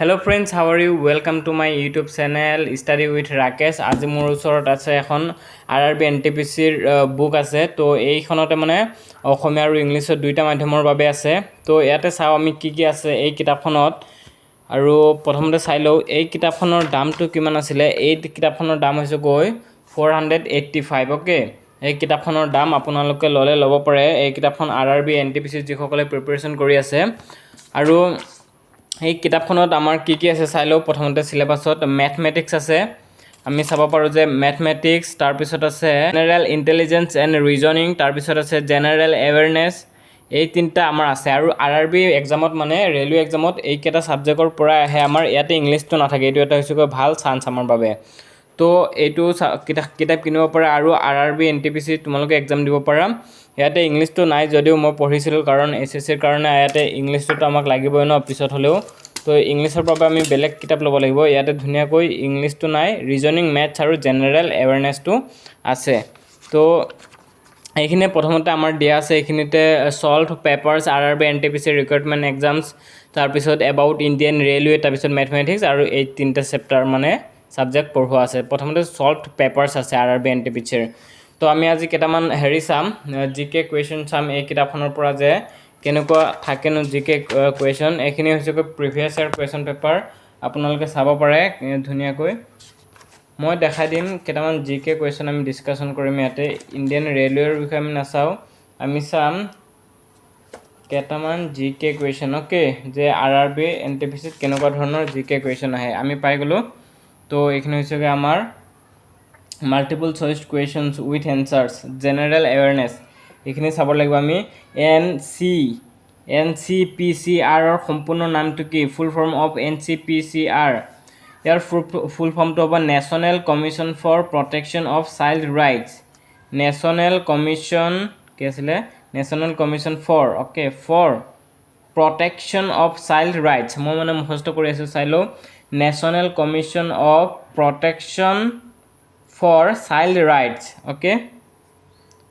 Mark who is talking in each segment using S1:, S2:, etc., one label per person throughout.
S1: Hello friends, how are you? Welcome to my YouTube channel, Study with Rakesh. আজি মোৰ ওচৰত আছে এখন R R B N T P চিৰ book আছে। তো এইখনতে মানে অসমীয়া আৰু ইংলিছত দুইটা মাধ্যমৰ বাবে আছে। তো ইয়াতে চাওঁ আমি কি কি আছে এই কিতাপখনত। আৰু প্ৰথমতে চাই লওঁ এই কিতাপখনৰ দামটো কিমান আছিলে। এই কিতাপখনৰ দাম হৈছে গৈ 485। অ'কে, এই কিতাপখনৰ দাম আপোনালোকে ল'লে ল'ব পাৰে। এই কিতাপখন R R B N T P চিত যিসকলে প্ৰিপেৰেশ্যন কৰি আছে। আৰু এই কিতাপখনত আমাৰ কি কি আছে চাই লওঁ। প্ৰথমতে চিলেবাছত মেথমেটিক্স আছে। আমি চাব পাৰোঁ যে মেথমেটিক্স, তাৰপিছত আছে জেনেৰেল ইণ্টেলিজেঞ্চ এণ্ড ৰিজনিং, তাৰপিছত আছে জেনেৰেল এৱেৰনেছ। এই তিনিটা আমাৰ আছে। আৰু আৰ আৰ বি এক্সামত, মানে ৰেলৱে এক্সামত এইকেইটা ছাবজেক্টৰ পৰাই আহে আমাৰ। ইয়াতে ইংলিছটো নাথাকে। এইটো এটা হৈছেগৈ ভাল চান্স আমাৰ বাবে। তো এইটো কিতাপ কিনিব পাৰা আৰু R R B N T P C তোমালোকে এক্সাম দিব পাৰা। ইয়াতে ইংলিছটো নাই যদিও মই পঢ়িছিলোঁ, কাৰণ এছ এছ চিৰ কাৰণে ইয়াতে ইংলিছটোতো আমাক লাগিবই ন পিছত হ'লেও। তো ইংলিছৰ বাবে আমি বেলেগ কিতাপ ল'ব লাগিব। ইয়াতে ধুনীয়াকৈ ইংলিছটো নাই, ৰিজনিং, মেথছ আৰু জেনেৰেল এৱেৰনেছটো আছে। তো এইখিনিয়ে প্ৰথমতে আমাৰ দিয়া আছে। এইখিনিতে solve papers, RRB NTPC recruitment exams, তাৰপিছত এবাউট ইণ্ডিয়ান ৰেলৱে, তাৰপিছত মেথমেটিক্স আৰু এই তিনিটা চেপ্টাৰ, মানে ছাবজেক্ট পঢ়োৱা আছে। প্ৰথমতে ছল্ভ পেপাৰ্ছ আছে R R B N T P চিৰ। তো আমি আজি কেইটামান হেৰি চাম, জি কে কুৱেশ্যন চাম এই কিতাপখনৰ পৰা যে কেনেকুৱা থাকেনো জি কে কুৱেশ্যন। এইখিনি হৈছেগৈ প্ৰিভিয়াছ ইয়াৰ কুৱেশ্যন পেপাৰ। আপোনালোকে চাব পাৰে ধুনীয়াকৈ। মই দেখাই দিম কেইটামান জি কে কুৱেশ্যন, আমি ডিছকাশ্যন কৰিম ইয়াতে। ইণ্ডিয়ান ৰেলৱেৰ বিষয়ে আমি নাচাওঁ, আমি চাম কেইটামান জি কে কুৱেশ্যন। অ'কে, যে R R B N T P চিত কেনেকুৱা ধৰণৰ জি কে কুৱেশ্যন আহে। আমি পাই গ'লোঁ। তো এইখিনি হৈছেগৈ আমাৰ multiple choice questions with answers, general awareness। এইখিনি চাব লাগিব আমি। N C P C আৰৰ সম্পূৰ্ণ নামটো কি? Full form of NCPCR। ইয়াৰ ফুল ফৰ্মটো হ'ব National Commission for Protection of Child Rights। National Commission কি আছিলে? National Commission for, okay, for Protection of Child Rights। মই মানে মুখস্থ কৰি আছোঁ, চাই লওঁ। National Commission of Protection for Child Rights, okay,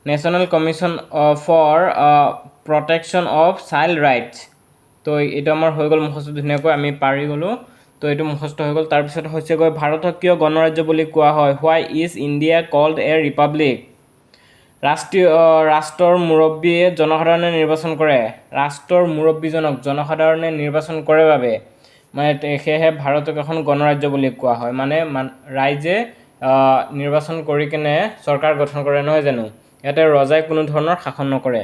S1: National Commission for Protection of Child Rights। তো এইটো আমাৰ হৈ গ'ল মুখস্থ, ধুনীয়াকৈ আমি পাৰি গ'লোঁ। তো এইটো মুখস্থ হৈ গ'ল। তাৰপিছত হৈছেগৈ ভাৰতক কিয় গণৰাজ্য বুলি কোৱা হয়? Why is India called a republic? ৰাষ্ট্ৰৰ মুৰব্বীয়ে জনসাধাৰণে নিৰ্বাচন কৰে। ৰাষ্ট্ৰৰ মুৰব্বীজনক জনসাধাৰণে নিৰ্বাচন কৰে বাবে মানে সেয়েহে ভাৰতক এখন গণৰাজ্য বুলি কোৱা হয়। মানে ৰাইজে নিৰ্বাচন কৰি কেনে চৰকাৰ গঠন কৰে, নহয় জানো? ইয়াতে ৰজাই কোনো ধৰণৰ শাসন নকৰে।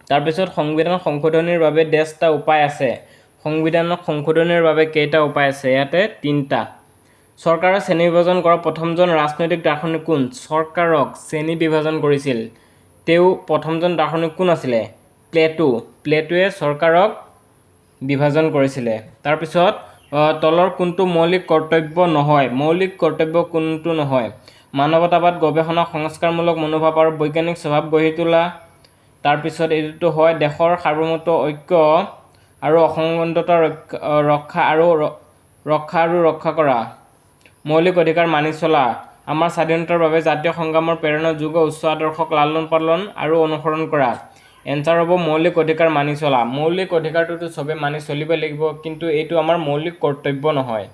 S1: তাৰপিছত সংবিধান সংশোধনীৰ বাবে ডেছটা উপায় আছে। সংবিধানক সংশোধনীৰ বাবে কেইটা উপায় আছে? ইয়াতে তিনিটা। চৰকাৰৰ শ্ৰেণী বিভাজন কৰা প্ৰথমজন ৰাজনৈতিক দাৰ্শনিক কোন? চৰকাৰক শ্ৰেণী বিভাজন কৰিছিল তেওঁ প্ৰথমজন দাৰ্শনিক কোন আছিলে? প্লেটো। প্লেটোৱে চৰকাৰক বিভাজন কৰিছিলে। তাৰপিছত তলৰ কোনটো মৌলিক কৰ্তব্য নহয়? মৌলিক কৰ্তব্য কোনটো নহয়? মানৱতাবাদ গৱেষণা, সংস্কাৰমূলক মনোভাৱ আৰু বৈজ্ঞানিক স্বভাৱ গঢ়ি তোলা। তাৰপিছত এইটোতো হয় দেশৰ সাৰ্বভৌমত্ব, ঐক্য আৰু অখণ্ডতা ৰক্ষা আৰু ৰক্ষা কৰা, মৌলিক অধিকাৰ মানি চলা, আমাৰ স্বাধীনতাৰ বাবে জাতীয় সংগ্ৰামৰ প্ৰেৰণা যোগোৱা উচ্চ আদৰ্শক লালন পালন আৰু অনুসৰণ কৰা। এনচাৰ হ'ব মৌলিক অধিকাৰ মানি চলা। মৌলিক অধিকাৰটোতো চবেই মানি চলিবই লাগিব, কিন্তু এইটো আমাৰ মৌলিক কৰ্তব্য নহয়।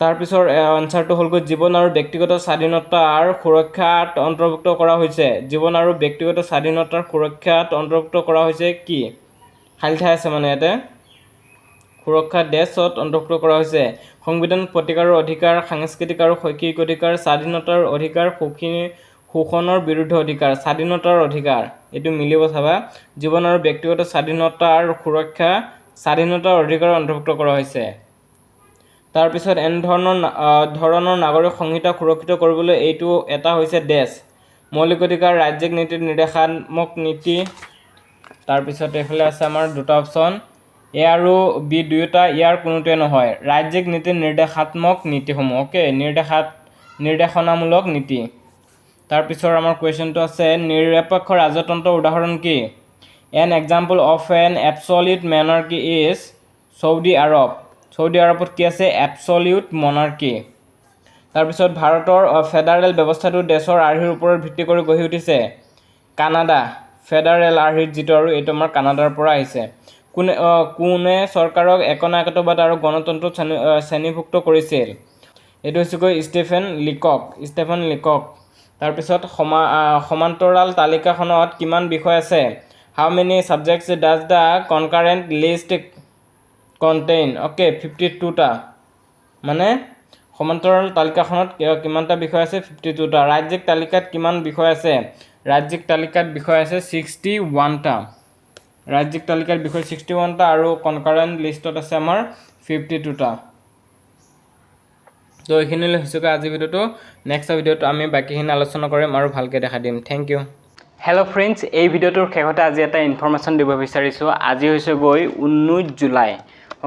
S1: তাৰপিছৰ এনচাৰটো হ'লগৈ জীৱন আৰু ব্যক্তিগত স্বাধীনতাৰ সুৰক্ষাত অন্তৰ্ভুক্ত কৰা হৈছে। জীৱন আৰু ব্যক্তিগত স্বাধীনতাৰ সুৰক্ষাত অন্তৰ্ভুক্ত কৰা হৈছে কি? খালী ঠাই আছে, মানে ইয়াতে সুৰক্ষা ডেছত অন্তৰ্ভুক্ত কৰা হৈছে। সংবিধান প্ৰতিকাৰৰ অধিকাৰ, সাংস্কৃতিক আৰু শৈক্ষিক অধিকাৰ, স্বাধীনতাৰ অধিকাৰ, শোষণৰ বিৰুদ্ধে অধিকাৰ। স্বাধীনতাৰ অধিকাৰ, এইটো মিলিব চাবা। জীৱন আৰু ব্যক্তিগত স্বাধীনতাৰ সুৰক্ষা স্বাধীনতাৰ অধিকাৰ অন্তৰ্ভুক্ত কৰা হৈছে। তাৰপিছত এনেধৰণৰ ধৰণৰ নাগৰিক সংহিতা সুৰক্ষিত কৰিবলৈ এইটো এটা হৈছে ডেছ মৌলিক অধিকাৰ, ৰাজ্যিক নীতি, নিৰ্দেশাত্মক নীতি। তাৰপিছত এইফালে আছে আমাৰ দুটা অপশ্যন, এ আৰু বি দুয়োটা, ইয়াৰ কোনোটোৱে নহয়। ৰাজ্যিক নীতি, নিৰ্দেশাত্মক নীতিসমূহ, অ'কে, নিৰ্দেশনামূলক নীতি। তাৰপিছৰ আমাৰ কুৱেশ্যনটো আছে, নিৰপেক্ষ ৰাজতন্ত্ৰৰ উদাহৰণ কি? An example of an absolute monarchy is Saudi Arab। Saudi আৰৱত কি আছে? এবছলিউট মনাৰ্কি। তাৰপিছত ভাৰতৰ ফেডাৰেল ব্যৱস্থাটো দেশৰ আৰ্হিৰ ওপৰত ভিত্তি কৰি গঢ়ি উঠিছে। কানাডা। ফেডাৰেল আৰ্হিত যিটো আৰু এইটো আমাৰ কানাডাৰ পৰা আহিছে। কোনে চৰকাৰক একনায়কত্ববাদ আৰু গণতন্ত্ৰত শ্ৰেণীভুক্ত কৰিছিল? এইটো হৈছেগৈ ষ্টিফেন লিকক, ষ্টেফেন লিকক। তাৰপিছত সমান্তৰাল তালিকাখনত কিমান বিষয় আছে? How many subjects does the concurrent list contain? Okay, 52টা। মানে সমান্তৰাল তালিকাখনত কিমানটা বিষয় আছে? 52টা। ৰাজ্যিক তালিকাত কিমান বিষয় আছে? ৰাজ্যিক তালিকাত বিষয় আছে 61টা। ৰাজ্যিক তালিকাত বিষয় 61টা আৰু কনকাৰেণ্ট লিষ্টত আছে আমাৰ 52টা। তো এইখিনিলৈ হৈছেগৈ আজিৰ ভিডিঅ'টো। নেক্সট ভিডিঅ'ত আমি বাকীখিনি আলোচনা কৰিম আৰু ভালকৈ দেখাই দিম। Thank you. Hello friends, এই ভিডিঅ'টোৰ শেষতে আজি এটা ইনফৰ্মেশ্যন দিব বিচাৰিছোঁ। আজি হৈছে গৈ 19 জুলাই,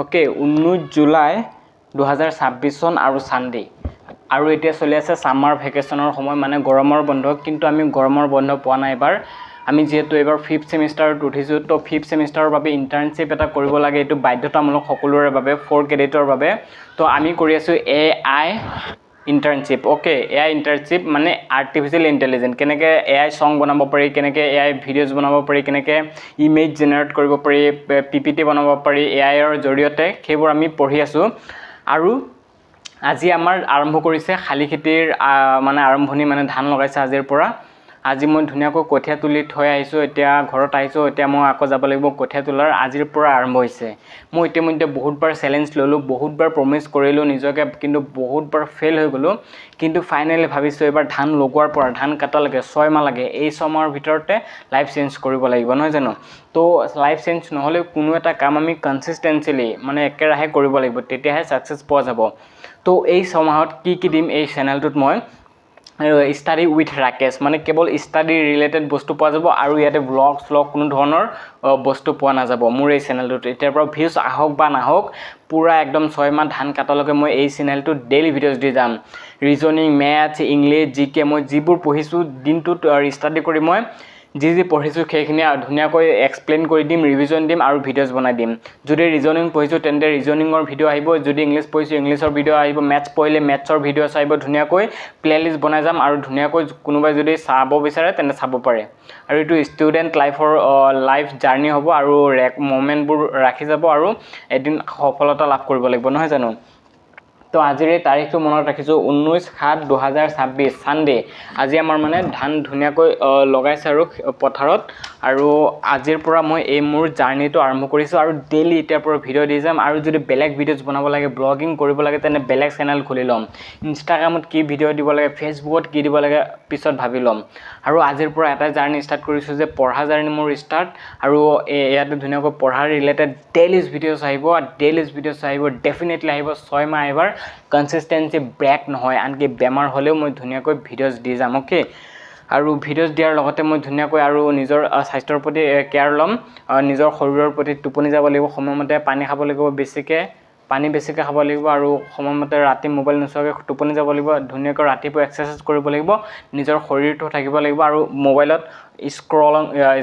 S1: অ'কে, 19 জুলাই 2026 চন আৰু ছানডে। আৰু এতিয়া চলি আছে ছামাৰ ভেকেশ্যনৰ সময়, মানে গৰমৰ বন্ধ। কিন্তু আমি গৰমৰ বন্ধ পোৱা নাই এইবাৰ। আমি যিহেতু এইবাৰ ফিফ্থ ছেমিষ্টাৰত উঠিছোঁ, তো ফিফ্থ ছেমিষ্টাৰৰ বাবে ইণ্টাৰ্ণশ্বিপ এটা কৰিব লাগে। এইটো বাধ্যতামূলক সকলোৰে বাবে, ফ'ৰ ক্ৰেডিটৰ বাবে। তো আমি কৰি আছোঁ AI internship, okay. AI internship মানে আৰ্টিফিচিয়েল ইণ্টেলিজেঞ্চ, কেনেকৈ এআই ছং বনাব পাৰি, কেনেকৈ এআই ভিডিঅ'জ বনাব পাৰি, কেনেকৈ ইমেজ জেনেৰেট কৰিব পাৰি, পিপিটি বনাব পাৰি এআইৰ জৰিয়তে, সেইবোৰ আমি পঢ়ি আছোঁ। আৰু আজি আমাৰ আৰম্ভ কৰিছে শালি খেতিৰ মানে আৰম্ভণি, মানে ধান লগাইছে আজিৰ পৰা। আজি মই ধুনীয়াকৈ কঠীয়া তুলি থৈ আহিছোঁ। এতিয়া ঘৰত আহিছোঁ, এতিয়া মই আকৌ যাব লাগিব কঠীয়া তোলাৰ। আজিৰ পৰা আৰম্ভ হৈছে। মই ইতিমধ্যে বহুতবাৰ চেলেঞ্জ ল'লোঁ, বহুতবাৰ প্ৰমিছ কৰিলোঁ নিজকে, কিন্তু বহুতবাৰ ফেইল হৈ গ'লোঁ। কিন্তু ফাইনেলি ভাবিছোঁ, এইবাৰ ধান লগোৱাৰ পৰা ধান কটালৈকে 6 মাহ লাগে। এই 6 মাহৰ ভিতৰতে লাইফ চেঞ্জ কৰিব লাগিব, নহয় জানো? তো লাইফ চেঞ্জ নহ'লেও কোনো এটা কাম আমি কনচিষ্টেঞ্চিলি, মানে একেৰাহে কৰিব লাগিব, তেতিয়াহে ছাকচেছ পোৱা যাব। তো এই 6 মাহত কি কি দিম এই চেনেলটোত মই? ষ্টাডি উইথ ৰাকেশ, মানে কেৱল ষ্টাডি ৰিলেটেড বস্তু পোৱা যাব আৰু ইয়াতে ব্লগ শ্লগ কোনো ধৰণৰ বস্তু পোৱা নাযাব মোৰ এই চেনেলটোত। এতিয়াৰ পৰা ভিউজ আহক বা নাহক, পূৰা একদম 6 মাহ ধান কটালৈকে মই এই চেনেলটোত ডেইলি ভিডিঅ'জ দি যাম। ৰিজনিং, মেথছ, ইংলিছ, জিকে, মই যিবোৰ পঢ়িছোঁ দিনটোত ষ্টাডি কৰি, মই যি যি পঢ়িছোঁ সেইখিনি ধুনীয়াকৈ এক্সপ্লেইন কৰি দিম, ৰিভিজন দিম আৰু ভিডিঅ'জ বনাই দিম। যদি ৰিজনিং পঢ়িছোঁ, তেন্তে ৰিজনিঙৰ ভিডিঅ' আহিব। যদি ইংলিছ পঢ়িছোঁ, ইংলিছৰ ভিডিঅ' আহিব। মেথছ পঢ়িলে মেথছৰ ভিডিঅ'ছ আহিব। ধুনীয়াকৈ প্লে'লিষ্ট বনাই যাম আৰু ধুনীয়াকৈ কোনোবাই যদি চাব বিচাৰে, তেন্তে চাব পাৰে। আৰু এইটো ষ্টুডেণ্ট লাইফৰ লাইফ জাৰ্ণি হ'ব আৰু মমেণ্টবোৰ ৰাখি যাব আৰু এদিন সফলতা লাভ কৰিব লাগিব, নহয় জানো? তো আজিৰ এই তাৰিখটো মনত ৰাখিছোঁ, 19/7/2026, ছানডে। আজি আমাৰ মানে ধান ধুনীয়াকৈ লগাইছে আৰু পথাৰত। আৰু আজিৰ পৰা মই এই মোৰ জাৰ্ণিটো আৰম্ভ কৰিছোঁ আৰু ডেইলি এতিয়াৰ পৰা ভিডিঅ' দি যাম। আৰু যদি বেলেগ ভিডিঅ'জ বনাব লাগে, ব্লগিং কৰিব লাগে, তেনে বেলেগ চেনেল খুলি ল'ম। ইনষ্টাগ্ৰামত কি ভিডিঅ' দিব লাগে, ফেচবুকত কি দিব লাগে, পিছত ভাবি ল'ম। আৰু আজিৰ পৰা এটা জাৰ্ণি ষ্টাৰ্ট কৰিছোঁ যে পঢ়া জাৰ্ণি মোৰ ষ্টাৰ্ট। আৰু ইয়াতে ধুনীয়াকৈ পঢ়াৰ ৰিলেটেড ডেইলি ভিডিঅ'ছ আহিব, ডেইলি ভিডিঅ'ছ আহিব, ডেফিনেটলি আহিব। 6 মাহ এইবাৰ কনচিষ্টেঞ্চি ব্ৰেক নহয়, আনকি বেমাৰ হ'লেও মই ধুনীয়াকৈ ভিডিঅ'জ দি যাম, অ'কে। আৰু ভিডিঅ'জ দিয়াৰ লগতে মই ধুনীয়াকৈ আৰু নিজৰ স্বাস্থ্যৰ প্ৰতি কেয়াৰ ল'ম। নিজৰ শৰীৰৰ প্ৰতি, টোপনি যাব লাগিব সময়মতে, পানী খাব লাগিব বেছিকৈ, পানী বেছিকৈ খাব লাগিব আৰু সময়মতে ৰাতি মোবাইল নোচোৱাকৈ টোপনি যাব লাগিব। ধুনীয়াকৈ ৰাতিপুৱা এক্সাৰচাইজ কৰিব লাগিব, নিজৰ শৰীৰটো থাকিব লাগিব আৰু মোবাইলত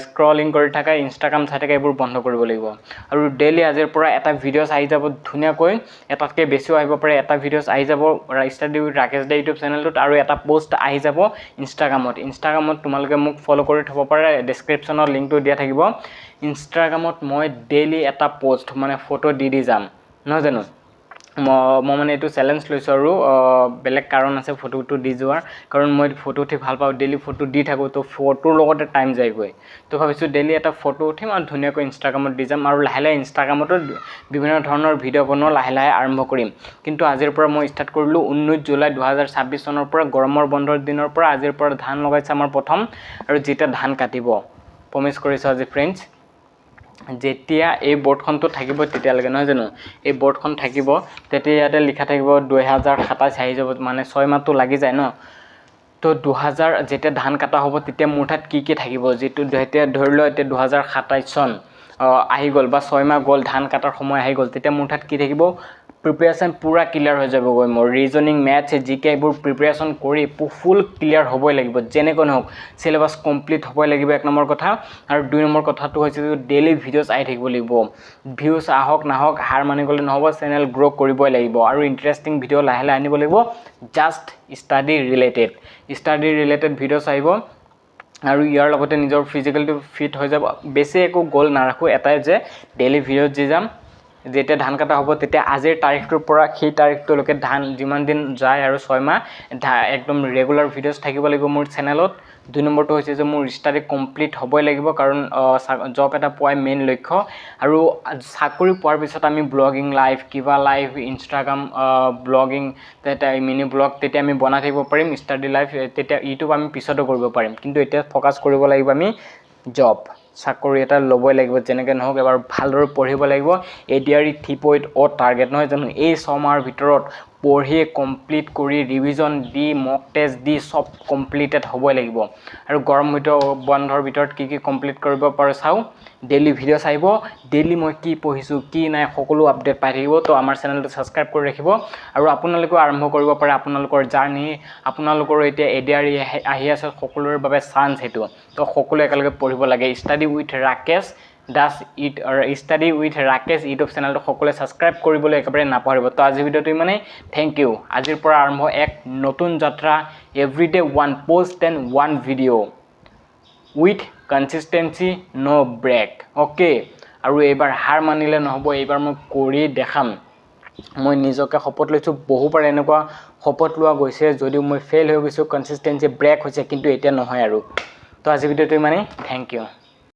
S1: স্ক্ৰলিং কৰি থকা, ইনষ্টাগ্ৰাম চাই থকা, এইবোৰ বন্ধ কৰিব লাগিব। আৰু ডেইলি আজিৰ পৰা এটা ভিডিঅ'ছ আহি যাব ধুনীয়াকৈ, এটাতকৈ বেছিও আহিব পাৰে। এটা ভিডিঅ'ছ আহি যাব study with Rakesh da YouTube চেনেলটোত আৰু এটা প'ষ্ট আহি যাব ইনষ্টাগ্ৰামত। ইনষ্টাগ্ৰামত তোমালোকে মোক ফ'ল' কৰি থ'ব পাৰে, ডেছক্ৰিপশ্যনত লিংকটো দিয়া থাকিব। ইনষ্টাগ্ৰামত মই ডেইলি এটা প'ষ্ট, মানে ফটো দি দি যাম, নহয় জানো? মই মানে এইটো চেলেঞ্জ লৈছোঁ আৰু বেলেগ কাৰণ আছে ফটোটো দি যোৱাৰ, কাৰণ মই ফটো উঠি ভাল পাওঁ, ডেইলি ফটো দি থাকোঁ। তো ফটোৰ লগতে টাইম যায়গৈ। তো ভাবিছোঁ ডেইলি এটা ফটো উঠিম আৰু ধুনীয়াকৈ ইনষ্টাগ্ৰামত দি যাম আৰু লাহে লাহে ইনষ্টাগ্ৰামতো বিভিন্ন ধৰণৰ ভিডিঅ' বনোৱা লাহে লাহে আৰম্ভ কৰিম। কিন্তু আজিৰ পৰা মই ষ্টাৰ্ট কৰিলোঁ 19 জুলাই 2026 চনৰ পৰা, গৰমৰ বন্ধৰ দিনৰ পৰা। আজিৰ পৰা ধান লগাইছে আমাৰ প্ৰথম আৰু যেতিয়া ধান কাটিব, প্ৰমিছ কৰিছোঁ আজি ফ্ৰেণ্ডছ, যেতিয়া এই বৰ্ডখনটো থাকিব তেতিয়ালৈকে, নহয় জানো? এই বৰ্ডখন থাকিব তেতিয়া ইয়াতে লিখা থাকিব 2027 আহি যাব, মানে 6 মাহটো লাগি যায় ন। তো যেতিয়া ধান কটা হ'ব, তেতিয়া মোৰ তাত কি কি থাকিব? যিটো এতিয়া ধৰি লোৱা, এতিয়া 2027 চন আহি গ'ল বা 6 মাহ গ'ল, ধান কটাৰ সময় আহি গ'ল, তেতিয়া মোৰ তাত কি থাকিব? প্ৰিপেৰেশ্যন পূৰা ক্লিয়াৰ হৈ যাবগৈ মোৰ। ৰিজনিং, মেথছ, জিকে এইবোৰ প্ৰিপেৰেশ্যন কৰি ফুল ক্লিয়াৰ হ'বই লাগিব। যেনেকৈ নহওক চিলেবাছ কমপ্লিট হ'বই লাগিব, এক নম্বৰ কথা। আৰু দুই নম্বৰ কথাটো হৈছে যে ডেইলি ভিডিঅ'ছ আহি থাকিব লাগিব। ভিউজ আহক নাহক, হাৰ মানি গ'লে নহ'ব, চেনেল গ্ৰ' কৰিবই লাগিব আৰু ইণ্টাৰেষ্টিং ভিডিঅ' লাহে লাহে আনিব লাগিব। Just study related videos আহিব। আৰু ইয়াৰ লগতে নিজৰ ফিজিকেলটো ফিট হৈ যাব। বেছি একো গ'ল নাৰাখোঁ, এটাই যে ডেইলি ভিডিঅ'ত দি যাম। যেতিয়া ধান কটা হ'ব, তেতিয়া আজিৰ তাৰিখটোৰ পৰা সেই তাৰিখটোলৈকে ধান যিমান দিন যায় আৰু 6 মাহ একদম ৰেগুলাৰ ভিডিঅ'ছ থাকিব লাগিব মোৰ চেনেলত। 2 নম্বৰটো হৈছে যে মোৰ ষ্টাডি কমপ্লিট হ'বই লাগিব, কাৰণ জব এটা পোৱাই মেইন লক্ষ্য। আৰু চাকৰি পোৱাৰ পিছত আমি ব্লগিং লাইফ, কিবা লাইফ, ইনষ্টাগ্ৰাম ব্লগিং, তেতিয়া মিনি ব্লগ তেতিয়া আমি বনাই থাকিব পাৰিম। ষ্টাডি লাইফ তেতিয়া ইউটিউব আমি পিছতো কৰিব পাৰিম, কিন্তু এতিয়া ফ'কাছ কৰিব লাগিব আমি জব, চাকৰি এটা ল'বই লাগিব যেনেকৈ নহওক। এবাৰ ভালদৰে পঢ়িব লাগিব। এডিআৰই 3.0 টাৰ্গেট নহয় জানো? এই 6 মাহৰ ভিতৰত পঢ়ি কমপ্লিট কৰি, ৰিভিজন দি, মক টেষ্ট দি চব কমপ্লিটেড হ'বই লাগিব। আৰু গৰম বন্ধৰ ভিতৰত কি কি কমপ্লিট কৰিব পাৰোঁ চাওঁ। ডেইলি ভিডিঅ' চাব, ডেইলি মই কি পঢ়িছোঁ কি নাই সকলো আপডেট পাই থাকিব। তো আমাৰ চেনেলটো ছাবস্ক্ৰাইব কৰি ৰাখিব আৰু আপোনালোকেও আৰম্ভ কৰিব পাৰে আপোনালোকৰ জাৰ্ণি। আপোনালোকৰো এতিয়া এডিআৰই আহি আছে, সকলোৰে বাবে চান্স সেইটো। তো সকলোৱে একেলগে পঢ়িব লাগে। Study with Rakesh Das it study with Rakesh YouTube চেনেলটো সকলোৱে ছাবস্ক্ৰাইব কৰিবলৈ একেবাৰে নাপাহৰিব। তো আজিৰ ভিডিঅ'টো ইমানেই। Thank you. আজিৰ পৰা আৰম্ভ এক নতুন যাত্ৰা। Everyday one post and one video with consistency, no break, okay? আৰু এইবাৰ হাৰ মানিলে নহ'ব, এইবাৰ মই কৰি দেখাম। মই নিজকে শপত লৈছোঁ। বহুবাৰ এনেকুৱা শপত লোৱা গৈছে যদিও মই ফেইল হৈ গৈছোঁ, কনচিষ্টেঞ্চি ব্ৰেক হৈছে, কিন্তু এতিয়া নহয় আৰু। তো আজিৰ ভিডিঅ'টো ইমানেই। Thank you.